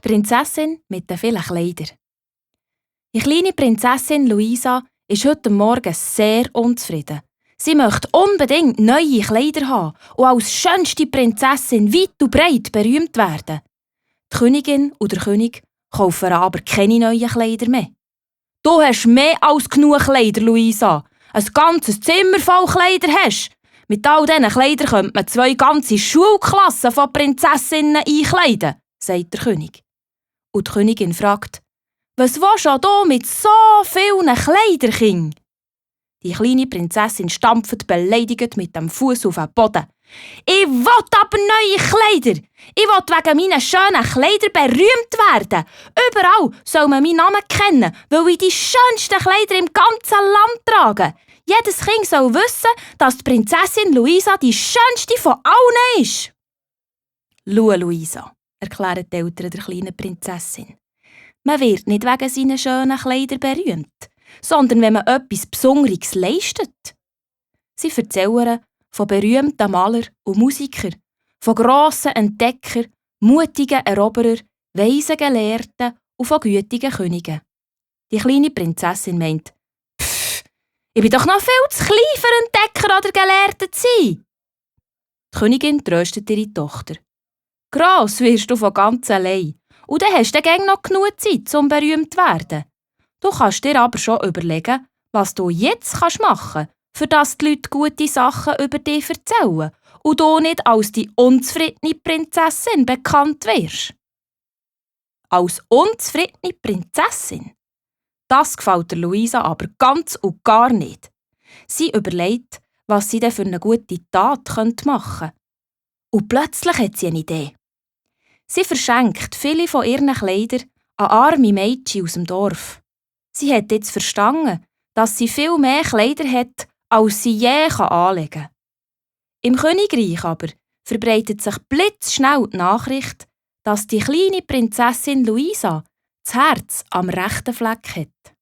Prinzessin mit den vielen Kleidern. Die kleine Prinzessin Luisa ist heute Morgen sehr unzufrieden. Sie möchte unbedingt neue Kleider haben und als schönste Prinzessin weit und breit berühmt werden. Die Königin und der König kaufen aber keine neuen Kleider mehr. «Du hast mehr als genug Kleider, Luisa. Ein ganzes Zimmer voll Kleider hast. Mit all diesen Kleidern könnte man 2 ganze Schulklassen von Prinzessinnen einkleiden», sagt der König. Und die Königin fragt: «Was willst du mit so vielen Kleidern, Kind?» Die kleine Prinzessin stampft beleidigt mit dem Fuß auf den Boden. «Ich will aber neue Kleider! Ich will wegen meinen schönen Kleider berühmt werden! Überall soll man meinen Namen kennen, weil ich die schönsten Kleider im ganzen Land trage! Jedes Kind soll wissen, dass die Prinzessin Luisa die schönste von allen ist!» «Schau, Luisa», erklären die Eltern der kleinen Prinzessin. «Man wird nicht wegen seinen schönen Kleidern berühmt, sondern wenn man etwas Besonderes leistet.» Sie erzählen von berühmten Malern und Musikern, von grossen Entdeckern, mutigen Eroberern, weisen Gelehrten und von gütigen Königen. Die kleine Prinzessin meint: «Ich bin doch noch viel zu klein für Entdecker oder Gelehrter zu sein.» Die Königin tröstet ihre Tochter: «Gross wirst du von ganz allein und dann hast du dann noch genug Zeit, um berühmt zu werden. Du kannst dir aber schon überlegen, was du jetzt machen kannst, für dass die Leute gute Sachen über dich erzählen und du nicht als die unzufriedene Prinzessin bekannt wirst.» Als unzufriedene Prinzessin? Das gefällt der Luisa aber ganz und gar nicht. Sie überlegt, was sie denn für eine gute Tat machen könnte. Und plötzlich hat sie eine Idee. Sie verschenkt viele von ihren Kleidern an arme Mädchen aus dem Dorf. Sie hat jetzt verstanden, dass sie viel mehr Kleider hat, als sie je anlegen kann. Im Königreich aber verbreitet sich blitzschnell die Nachricht, dass die kleine Prinzessin Luisa das Herz am rechten Fleck hat.